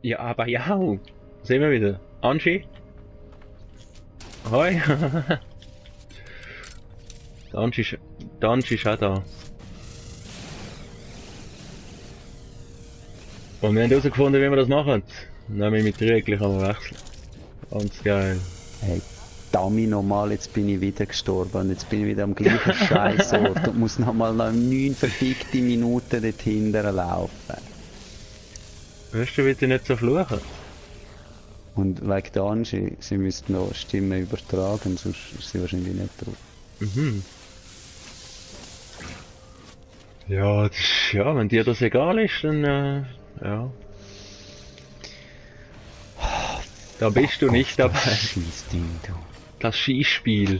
Ja, aber ja. Sehen wir wieder. Angie? Hoi. Der Angie ist auch da. Und wir haben herausgefunden, wie wir das machen. Nämlich mit Regeln kann man wechseln. Ganz geil. Hey, Dami nochmal, jetzt bin ich wieder gestorben und jetzt bin ich wieder am gleichen Scheißort und muss nochmal noch 9 verfickte Minuten dort hinterher laufen. Hörst du bitte nicht so fluchen? Und wegen der Angie, sie müsste noch Stimmen übertragen, sonst ist sie wahrscheinlich nicht drauf. Mhm. Ja, ja, wenn dir das egal ist, dann ja. Da bist du nicht dabei. Scheißding, du. Das Skispiel.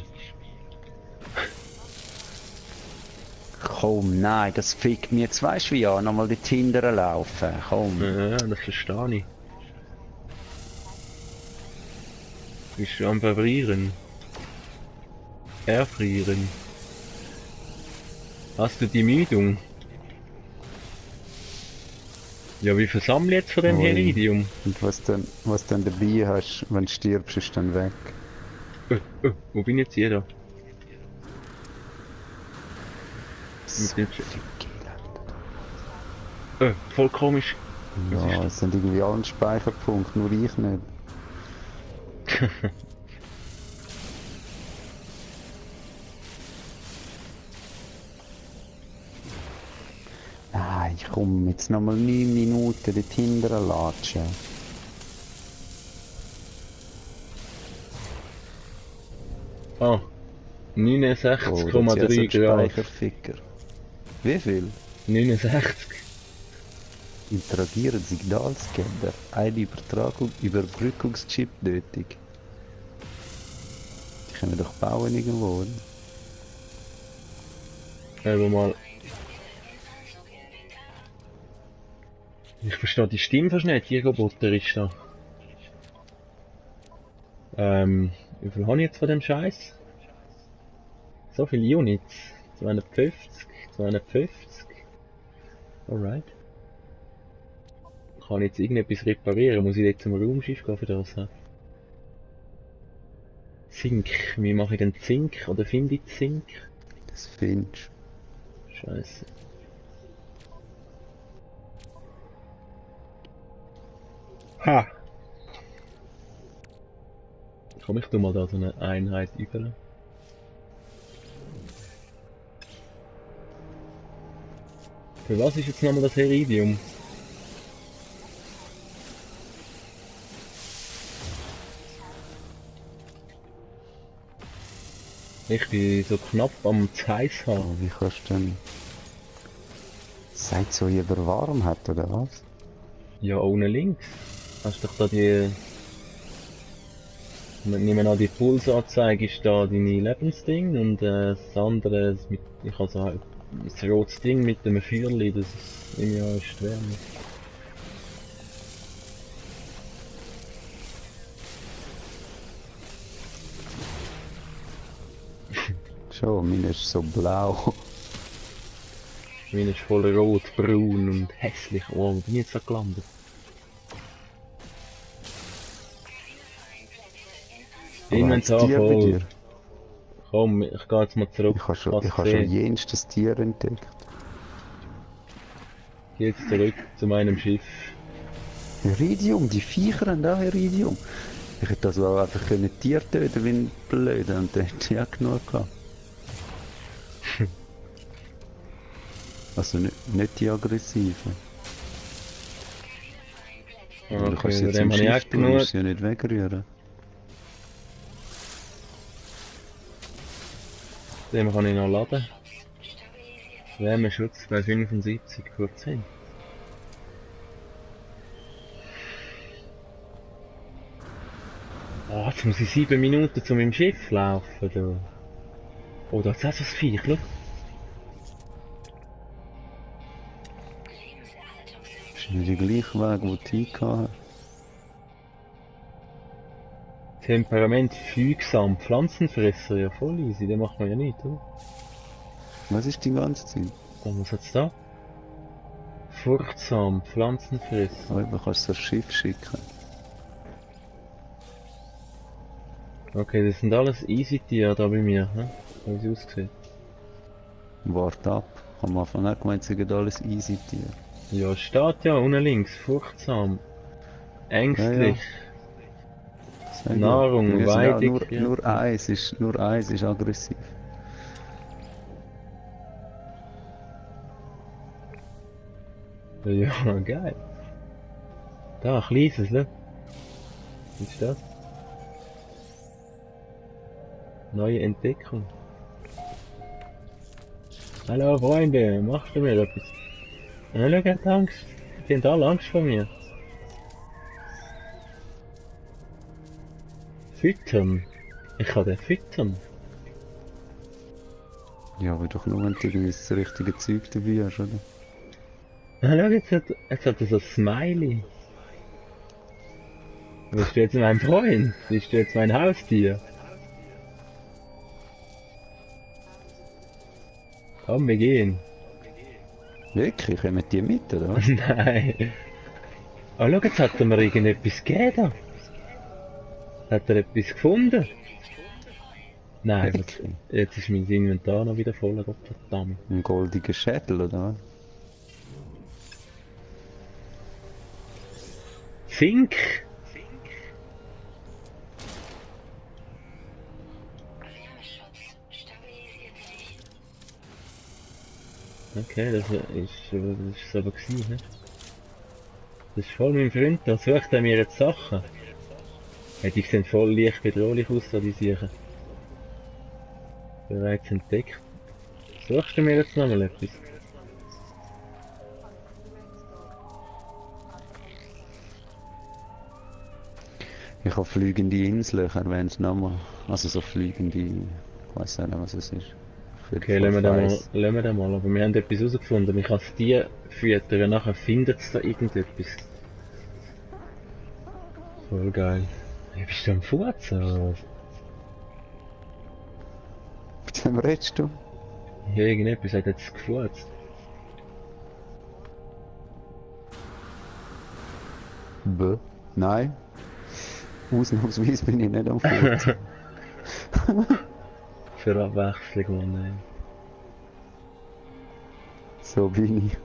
Komm, nein, das fickt mir jetzt, weisst du wie an, nochmal dort hinterher laufen, komm. Ja, das verstehe ich. Bist du am Verfrieren? Erfrieren? Hast du die Müdung? Ja, wie versammle jetzt von dem Ui. Heridium? Und was dann dabei hast, wenn du stirbst, ist dann weg. Wo bin jetzt hier da? So dem voll komisch. Ja, es sind irgendwie alle Speicherpunkte, nur ich nicht. Nein, komm, jetzt nochmal 9 Minuten dort hinterher latschen. Ah, Oh, das ist ja so 69,3 ein Grad. Speicherficker. Wie viel? 69. Interagieren Signalscanner. Eine Überbrückungschip nötig. Die können wir doch bauen irgendwo, oder? Eben mal. Ich verstehe die Stimme fast nicht, die Roboter ist da. Wie viel habe ich jetzt von dem Scheiß? So viele Units. 250, 250. Alright. Kann ich jetzt irgendetwas reparieren? Muss ich jetzt zum Raumschiff gehen für das? Zink. Wie mache ich denn Zink? Oder finde ich Zink? Das findest Scheiße. Ha! Komm, ich tu mal da so eine Einheit über. Für was ist jetzt nochmal das Heridium? Ich bin so knapp am zu heiß haben. du. Wie kannst du denn... Seit so jeder warm hat, oder was? Ja, ohne links. Hast doch da die... Ich nehme an, die Pulsanzeige ist da deine Lebensding und das andere, das mit, ich also halt, das rotes Ding mit dem Feuerli, das ist im Jahr ist die Wärme. Schon, meine ist so blau. Meine ist voll rot, braun und hässlich. Oh, wo bin ich jetzt da gelandet? Inventar Tier bei voll. dir? Komm, ich gehe jetzt mal zurück. Ich habe schon, Hast ich habe schon jenstes Tier entdeckt. Geh jetzt zurück zu meinem Schiff. Iridium, die Viecher haben auch Iridium. Ich hätte also auch einfach können Tier töten, wie ein Blöder, und dann hätte ich ja genug gehabt. Also nicht die aggressiven. Du kannst Okay, jetzt dem im habe ich Schiff auch tun, genug. musst sie ja nicht wegrühren. Dem kann ich noch laden. Wärmeschutz bei 75%. Oh, jetzt muss ich 7 Minuten zu meinem Schiff laufen. Du. Oh, da ist auch so ein Viech, schau. Das ist nicht der gleiche Weg, wo die hingehauen. Temperament fügsam, Pflanzenfresser, ja voll easy, den macht man ja nicht, oder? Was ist die ganze Zeit? Oh, was hat's da? Furchtsam, Pflanzenfriss. Oh, du kannst so ein Schiff schicken. Okay, das sind alles Easy-Tiere da bei mir, ne? Wie es aussieht. Wart ab. Ich habe am Anfang auch gemeint, es sind alles easy Tiere. Ja, es steht ja unten links, furchtsam, ängstlich, Sehr gut. Nahrung, Ja, es sind auch weidig. nur eins ist aggressiv. Ja, geil. Da, kleines, ne? Was ist das? Neue Entdeckung. Hallo Freunde, machst du mir etwas? Ja, schau, er hat Angst. Die haben alle Angst vor mir. Füttern. Ich kann den füttern. Ja, aber doch nur, wenn du irgendwie das richtige Zeug dabei hast, oder? Ja, schau, jetzt hat er so ein Smiley. Bist du jetzt mein Freund? Bist du jetzt mein Haustier? Komm, wir gehen. Wirklich? Kommen die mit, oder was? Nein. Oh, schau, jetzt hat er mir irgendetwas gegeben. Hat er etwas gefunden? Nein, Wirklich? jetzt ist mein Inventar noch wieder voll, Gottverdammt. Ein goldiger Schädel, oder was? Fink! Okay, das ist es aber gewesen, ne? Das ist voll mein Freund, da sucht er mir jetzt Sachen. Hey, die sehen voll leicht bedrohlich aus, da die Sachen. Bereits entdeckt. Suchst du mir jetzt nochmal etwas? Ich habe fliegende Inseln, ich erwähne es nochmal. Also so fliegende... Ich weiß nicht, was es ist. Okay, lassen wir den mal. Aber wir haben etwas herausgefunden. Ich kann es die füttern, nachher findet es da irgendetwas. Voll geil. Hey, bist du am Furzen oder was? Mit wem redest du? Ja, irgendetwas hat jetzt gefurzt. Bäh. Nein. Ausnahmsweise bin ich nicht am Furzen. Für Abwechslung, Mann, ey. So bin ich.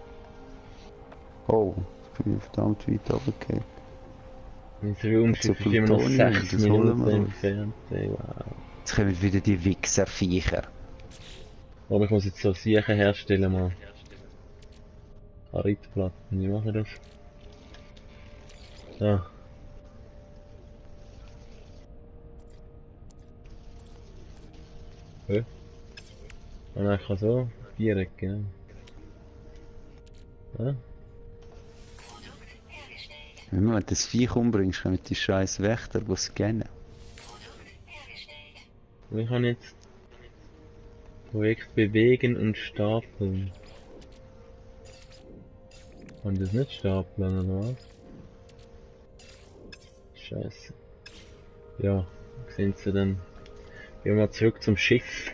Oh, ich bin verdammt weit runtergefallen. Mein Raumschiff ist immer noch Plutonium, 6 das holen Minuten wir uns. entfernt, ey, wow. Jetzt kommen wieder die Wichserviecher. Aber ich muss jetzt so Siechen herstellen, Mann. Karitplatten, wie mache ich das? Ah. Hä? Ah, nein, ich kann so direkt, genau. Ja? Wenn du das Viech umbringst, können die scheiß Wächter scannen. Ich kann jetzt Projekt bewegen und stapeln. Kann ich das nicht stapeln oder was? Scheiße. Ja, sind sie dann. Gehen wir mal zurück zum Schiff.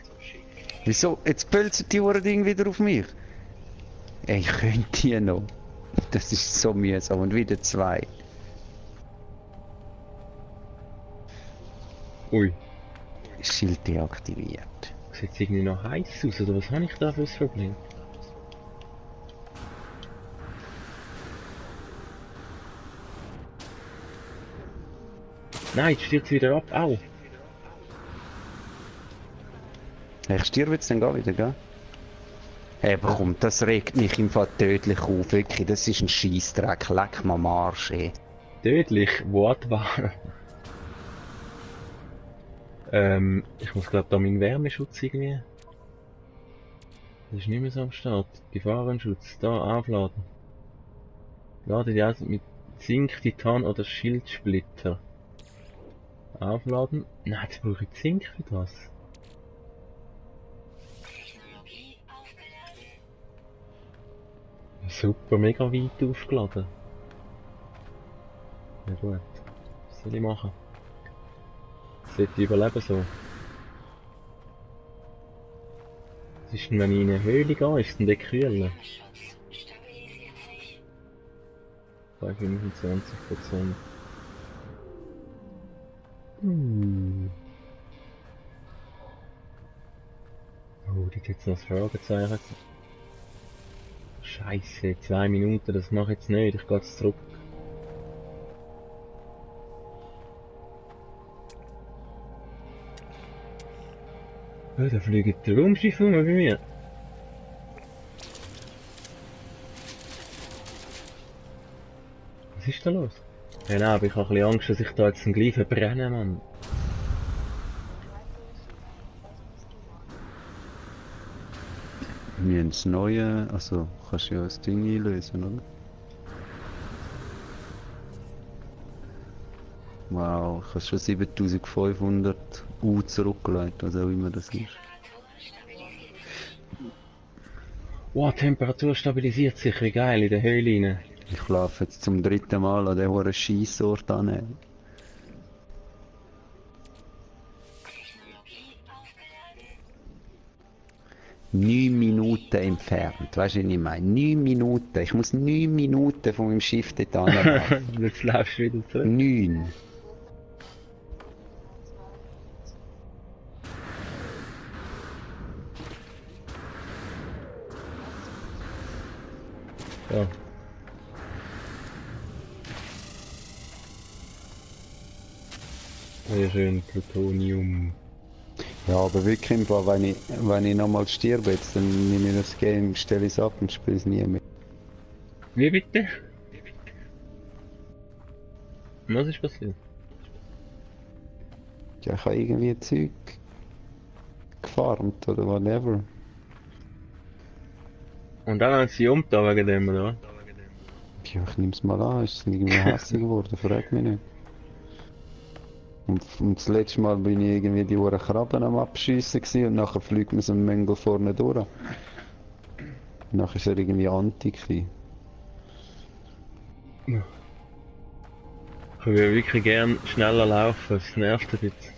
Wieso? Jetzt pölzen die Ding wieder auf mich. Ey, ich könnte die noch. Das ist so mühsam. Und wieder zwei. Ui. Schild deaktiviert. Sieht jetzt irgendwie noch heiß aus, oder was habe ich da für ein Problem? Nein, jetzt stürzt wieder ab. Au! Ich sterbe jetzt dann gar wieder, gell? Aber komm, das regt mich im Fall tödlich auf, wirklich. Das ist ein Scheissdreck. Leck mal am Arsch, ey. Tödlich, Wortwahl. Ich muss glaube da meinen Wärmeschutz irgendwie. Das ist nicht mehr so am Start. Gefahrenschutz, da aufladen. Lade die aus mit Zink, Titan oder Schildsplitter. Aufladen? Nein, jetzt brauche ich Zink für das. Super, mega weit aufgeladen. Ja gut. Was soll ich machen? Sollte ich überleben so? Was ist denn, wenn ich in eine Höhle gehe? Ist denn der kühler? Bei 25%. Oh, die hat jetzt noch das Fragezeichen. Scheiße, 2 Minuten, das mache ich jetzt nicht, ich gehe jetzt zurück. Oh, da fliegt der Raumschiff rum bei mir. Was ist da los? Ja, nein, aber ich habe ein bisschen Angst, dass ich da jetzt den gleich verbrenne, Mann. Wir haben das Neue, also kannst du ja das Ding einlösen, oder? Wow, ich habe schon 7500 U zurückgelegt, was auch immer das ist. Wow, die Temperatur stabilisiert sich, wie geil, in der Höhle rein. Ich laufe jetzt zum 3. Mal an den hohen Scheissort an. 9 Minuten entfernt, weißt du, was ich meine? 9 Minuten. Ich muss 9 Minuten von meinem Schiff dort anlaufen. Jetzt laufst du wieder zurück. 9. Ja. Sehr schön, Plutonium. Ja, aber wirklich, im Fall, wenn ich nochmal sterbe, jetzt, dann nehme ich das Game, stelle ich es ab und spiele es nie mehr. Wie bitte? Was ist passiert? Ja, ich habe irgendwie Zeug gefarmt oder whatever. Und dann haben sie umgetan wegen dem, oder? Ja, ich nehme es mal an, ist es irgendwie hässlich geworden, frag mich nicht. Und das letzte Mal bin ich irgendwie die Uhren Krabben am Abschiessen gewesen, und nachher fliegt mir so ein Mängel vorne durch. Und nachher ist er irgendwie anti gewesen. Ich würde wirklich gern schneller laufen, es nervt ein bisschen.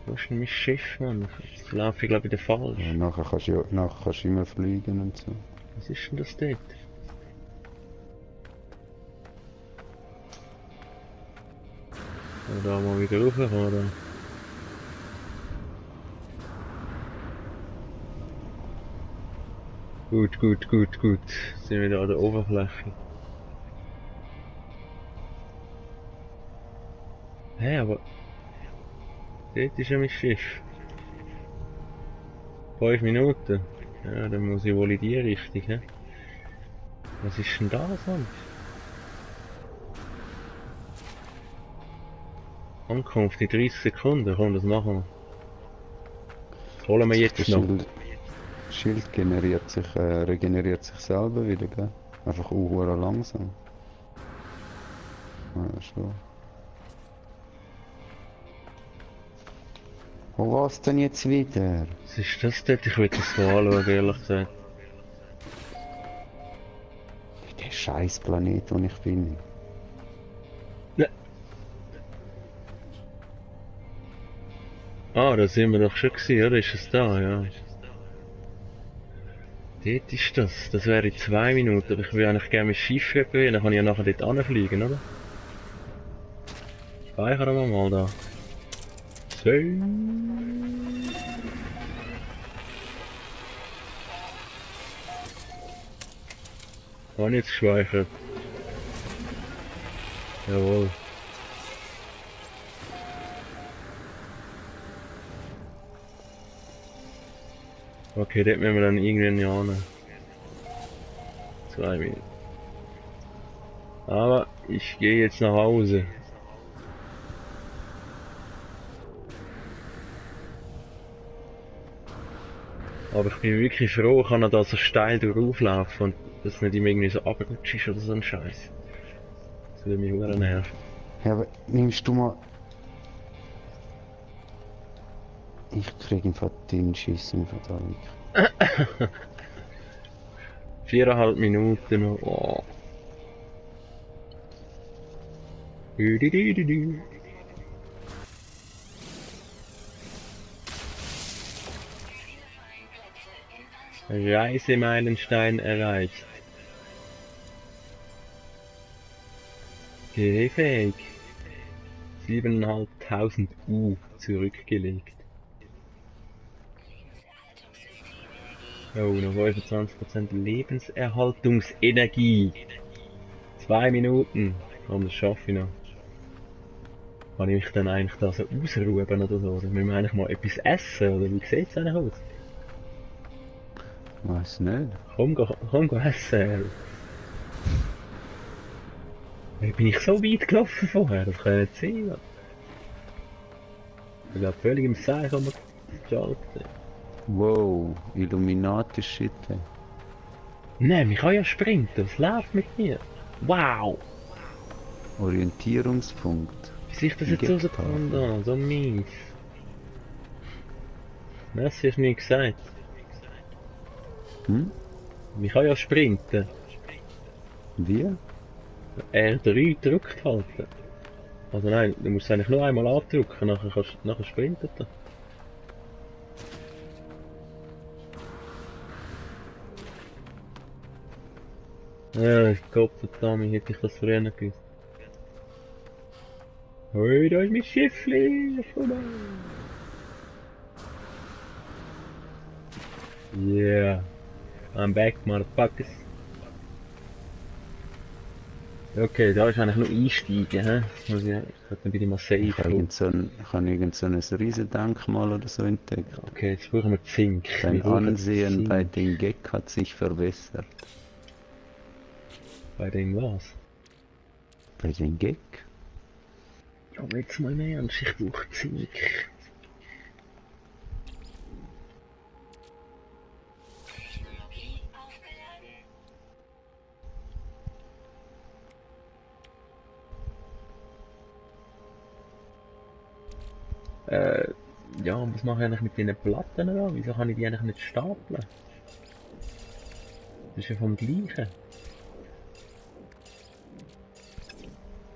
Wo ist denn mein Schiff, Mann? Jetzt laufe ich glaube ich wieder falsch. Ja, nachher kannst du immer fliegen und so. Was ist denn das dort? Da mal wieder rauffahren. Gut, gut, gut, gut. Sind wir wieder an der Oberfläche. Hä, aber... Dort ist ja mein Schiff. 5 Minuten. Ja, dann muss ich wohl in die Richtung, hä? Was ist denn da sonst? Ankunft in 30 Sekunden, komm, das machen wir. Das holen wir jetzt Das noch. Schild regeneriert sich selber wieder, gell? Einfach langsam. Ja, schon. Oh, was denn jetzt wieder? Was ist das dort? Ich will das so anschauen, ehrlich gesagt. Der scheiß Planet, wo ich bin. Ne. Ah, da sind wir doch schon gewesen, oder? Ist es da, ja. Dort ist das. Das wäre in 2 Minuten. Aber ich will eigentlich gerne mein Schiff reparieren, dann kann ich ja nachher dort anfliegen, oder? Speichern wir mal da. So. Habe ich jetzt gespeichert? Jawohl. Okay, dort müssen wir dann irgendwie hin. 2 Minuten. Aber ich gehe jetzt nach Hause. Aber ich bin wirklich froh, kann er da so steil durchlaufen und das nicht immer irgendwie so abgerutscht ist oder so ein Scheiß. Das würde mich sehr nerven. Ja, aber nimmst du mal... Ich krieg einfach den Schiss im Verdammung. 4,5 Minuten noch. Oh. Du. Reisemeilenstein erreicht. Gehfähig. 7.500 zurückgelegt. Oh, noch 25% Lebenserhaltungsenergie. 2 Minuten. Komm, das schaffe ich noch. Kann ich mich dann eigentlich da so ausruhen oder so? Oder müssen wir eigentlich mal etwas essen? Oder wie sieht es eigentlich aus? Weiß nicht. Komm, go essen. Bin ich so weit gelaufen vorher? Das kann nicht sein. Ich glaube, völlig im Seil kann man schalten. Wow, Illuminati-Shit. Nein, ich kann ja sprinten. Was läuft mit mir? Wow! Orientierungspunkt. Wie sich das jetzt rausgekommen da? So mies. Messi hast du nie gesagt. Hm? Ich kann ja sprinten. Wie? R3 gedrückt halten. Also nein, du musst es eigentlich nur einmal andrücken, nachher sprintet er. Ja, Gottverdammt, hätte ich das früher gewusst. Hoi, da ist mein Schiffli! Yeah, I'm back, motherfuckers. Okay, da ist eigentlich nur einsteigen, hä? Dann bin ich mal safe. Ich habe irgend so ein Riesendenkmal oder so entdeckt. Okay, jetzt brauchen wir Zink. Dein Ansehen Zink. bei den Gag hat sich verbessert. Bei dem was? Bei den Gag? Ja, aber jetzt mal im Ernst, ich brauche Zink. Ja, und was mache ich eigentlich mit diesen Platten da? Wieso kann ich die eigentlich nicht stapeln? Das ist ja vom Gleichen.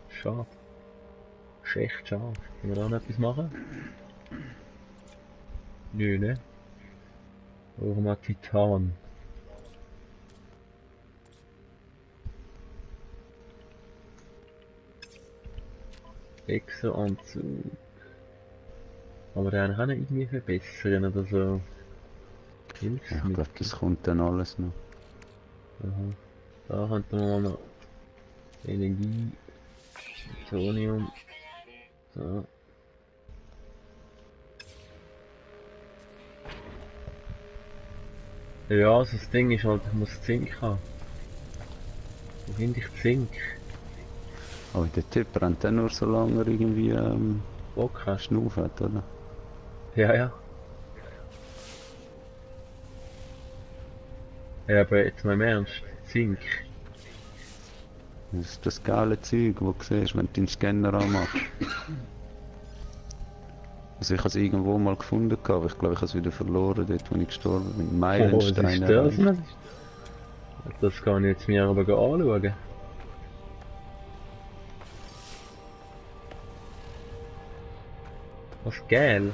Schade. Das ist echt schade. Können wir da noch etwas machen? Nö, ne? Brauchen wir Titan. Exo-Anzug. Aber den kann ich irgendwie verbessern oder so. Ja, ich glaube, das kommt dann alles noch. Aha. Da könnte man mal noch Energie, Plutonium. So. Ja, also das Ding ist halt, ich muss Zink haben. Wo finde ich Zink? Aber der Typ rennt dann nur so lange irgendwie Bock hast. schnaufen, oder? Ja, ja. Ja, aber jetzt mal im Ernst. Zink. Das ist das geile Zeug, das du siehst, wenn du den Scanner anmachst. Also ich habe es irgendwo mal gefunden, aber ich glaube, ich habe es wieder verloren, dort wo ich gestorben bin. Meilensteine. Oh, was ist das? Das kann ich jetzt mir aber anschauen. Was geil.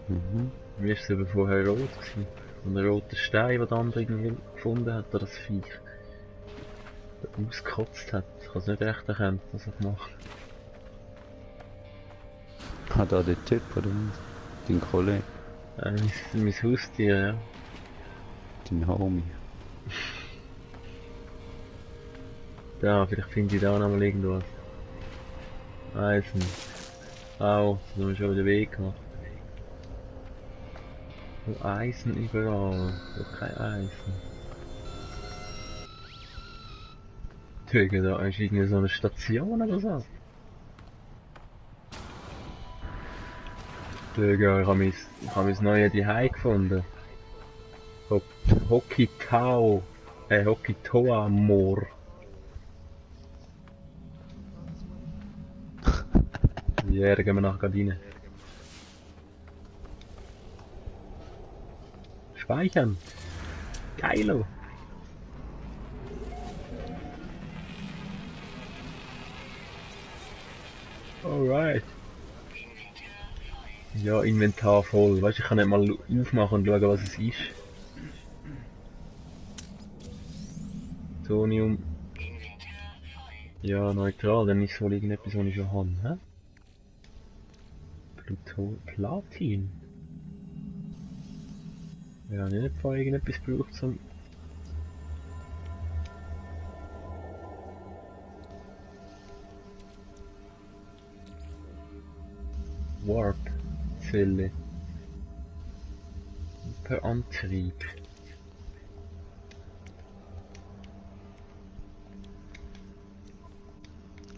Mhm. Mir ist es aber vorher rot gewesen. Und ein roter Stein, den der andere irgendwie gefunden hat, oder das Viech. Der ausgekotzt hat. Ich kann es nicht recht erkennen, was ich mache. Ah, da der Typ, oder was? Dein Kollege, Mein Haustier, ja. dein Homie. Da, vielleicht finde ich da noch mal irgendwas. Eisen. Au, das haben wir schon wieder Weg gemacht. Nur Eisen überall. Doch kein Eisen. Digga, da ist irgendwie so eine Station oder so. Digga, ich hab mein neues Zuhause gefunden. Hokitoa Moor. Ja, da gehen wir nachher gerade rein. Speichern. Geilo. Alright. Ja, Inventar voll. Weißt du, ich kann nicht mal aufmachen und schauen, was es ist. Plutonium. Ja, neutral, dann ist es wohl irgendetwas, was ich schon habe, hä? Platin? Ja, nicht vorher irgendetwas gebraucht zum... Warp-Zelle. Per Antrieb.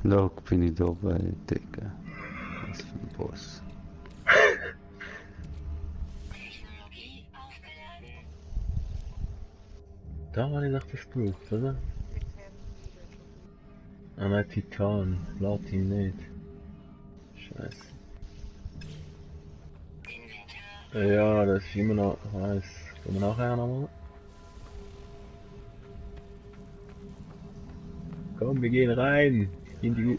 Schau, bin ich da bei Digga. Was für ein Boss. Da habe ich doch das gebraucht, oder? Ah nein, Titan. Platin nicht. Scheiße. Ja, das ist immer noch... Ich weiss. Gehen wir nachher nochmal. Komm, wir gehen rein. In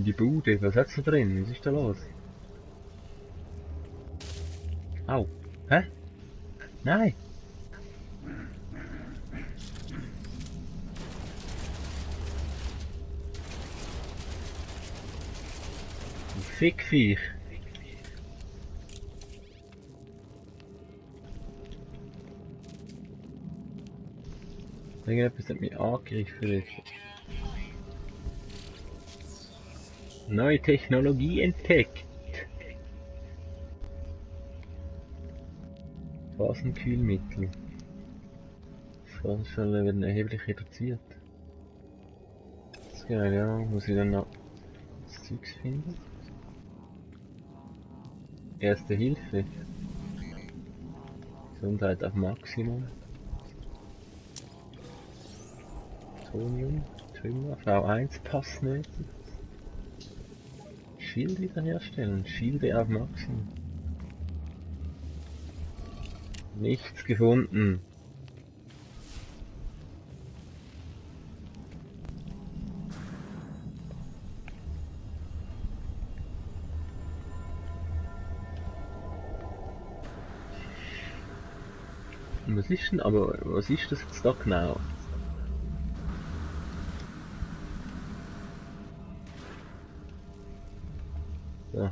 die Bude. Was hat's da drin? Was ist da los? Au. Hä? Nein. Fickviech. Irgendetwas hat mich angegriffen jetzt. Neue Technologie entdeckt. Phasenkühlmittel. Das Phasenschale werden erheblich reduziert. Das ist geil, ja. Muss ich dann noch das Zeugs finden? Erste Hilfe. Gesundheit auf Maximum. Tonium, Trümmer, V1 passt nicht. Shield wiederherstellen, Schilde auf Maximum. Nichts gefunden. Was ist denn, aber was ist das jetzt da genau? So.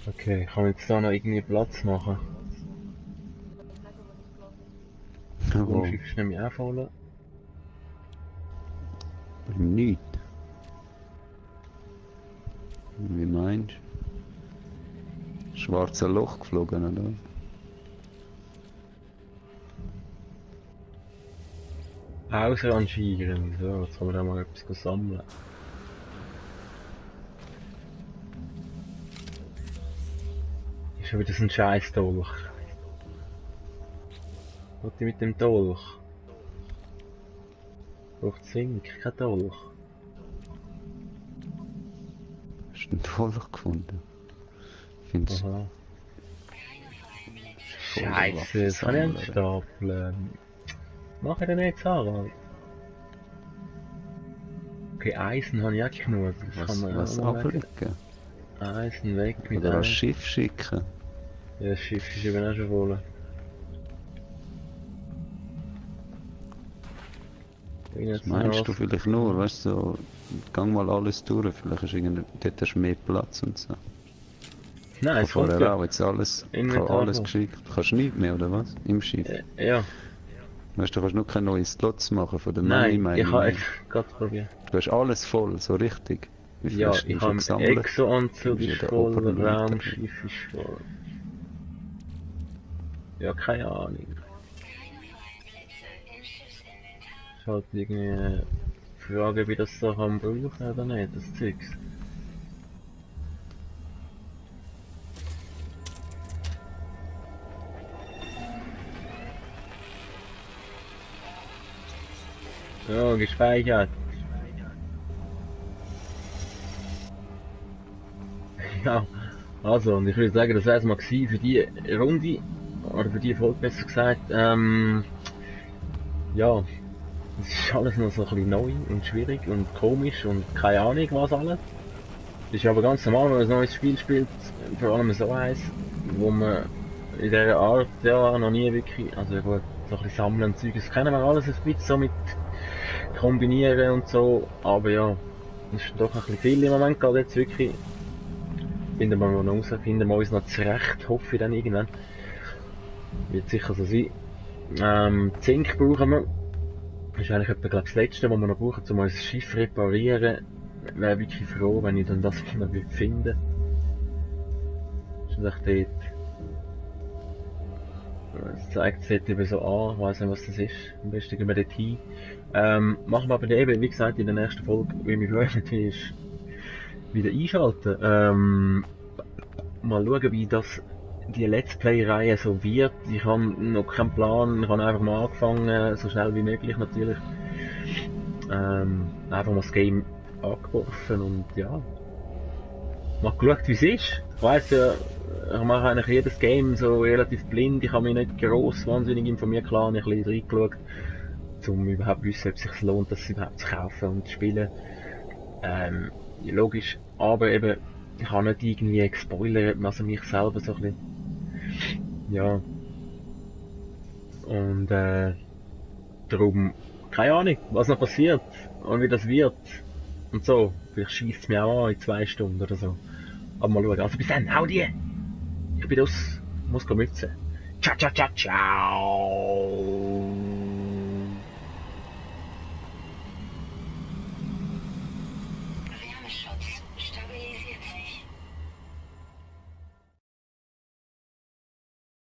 Okay, kann ich jetzt da noch irgendwie Platz machen? Das Wo? Schiff ist nämlich auch voll. Nicht. Wie meinst du? Schwarze Loch geflogen, oder? Ausrangieren, so, jetzt kann man da mal etwas sammeln. Ist schon wieder so ein scheiß Dolch. Was ich mit dem Dolch? Braucht Zink, kein Dolch. Hast du einen Dolch gefunden? Ich finde es Aha. Scheiße, das kann ich nicht stapeln. Mach ich denn nicht, Sarah? Okay, Eisen habe ich auch genug. Das kann man was auch noch weg. ablegen. Eisen weg mit Oder als Eisen. Schiff schicken. Ja, das Schiff ist eben auch schon voll. Das meinst du vielleicht nur, weißt du, so, gang mal alles durch, vielleicht ist dort hast du mehr Platz und so. Nein, es kommt Vorher ja. auch jetzt alles, ich habe Inventar alles voll. geschickt. Du kannst nicht mehr, oder was? Im Schiff. Ja, Weißt du, kannst nur keine neuen Slots machen von der nein, Money ich Mine. habe es gerade probiert. Du hast alles voll, so richtig. Wie viel Ja, hast du ich schon habe gesammelt? Exo-Anzug Du bist ist ja der voll, Oberleiter. Raumschiff ist voll. Ja, keine Ahnung. Ist halt irgendwie eine Frage, wie das so kann brauchen oder nicht, das Zeugs. So, gespeichert. Ja, also, und ich würde sagen, das wäre es mal gewesen für die Runde, oder für die Folge besser gesagt. Ja, es ist alles noch so ein bisschen neu und schwierig und komisch und keine Ahnung was alles. Das ist aber ganz normal, wenn man ein neues Spiel spielt, vor allem so eins, wo man in dieser Art ja noch nie wirklich, also gut, so ein bisschen sammeln und Zeug. Das kennen wir alles ein bisschen so mit kombinieren und so, aber ja, das ist doch ein bisschen viel im Moment, gerade jetzt wirklich. Finden wir noch raus, finden wir uns noch zurecht, hoffe ich dann irgendwann. Wird sicher so sein. Zink brauchen wir. Das ist eigentlich etwa, glaub, das Letzte, was wir noch brauchen, um unser Schiff reparieren. Ich wäre wirklich froh, wenn ich dann das noch finden würde. Das ist echt dort. Das zeigt es eben so an, ich weiss nicht, was das ist. Am besten gehen wir dort hin. Machen wir aber eben, wie gesagt, in der nächsten Folge, wie mich freuen, ist wieder einschalten. Mal schauen, wie das die Let's Play-Reihe so wird. Ich habe noch keinen Plan, ich habe einfach mal angefangen, so schnell wie möglich natürlich. Einfach mal das Game angeworfen und ja. Mal geschaut, wie es ist. Ich weiss ja, ich mache eigentlich jedes Game so relativ blind, ich habe mich nicht gross wahnsinnig informiert, klar, ich habe ein bisschen reingeschaut, um überhaupt zu wissen, ob es sich lohnt, das überhaupt zu kaufen und zu spielen. Logisch, aber eben, ich habe nicht irgendwie gespoilert, also mich selber so ein bisschen. Ja. Und darum, keine Ahnung, was noch passiert und wie das wird. Und so, vielleicht schießt es mich auch an in 2 Stunden oder so. Aber mal schauen. Also bis dann, hau die! Ich bin aus, muss mützen. Ciao, ciao, ciao, ciao!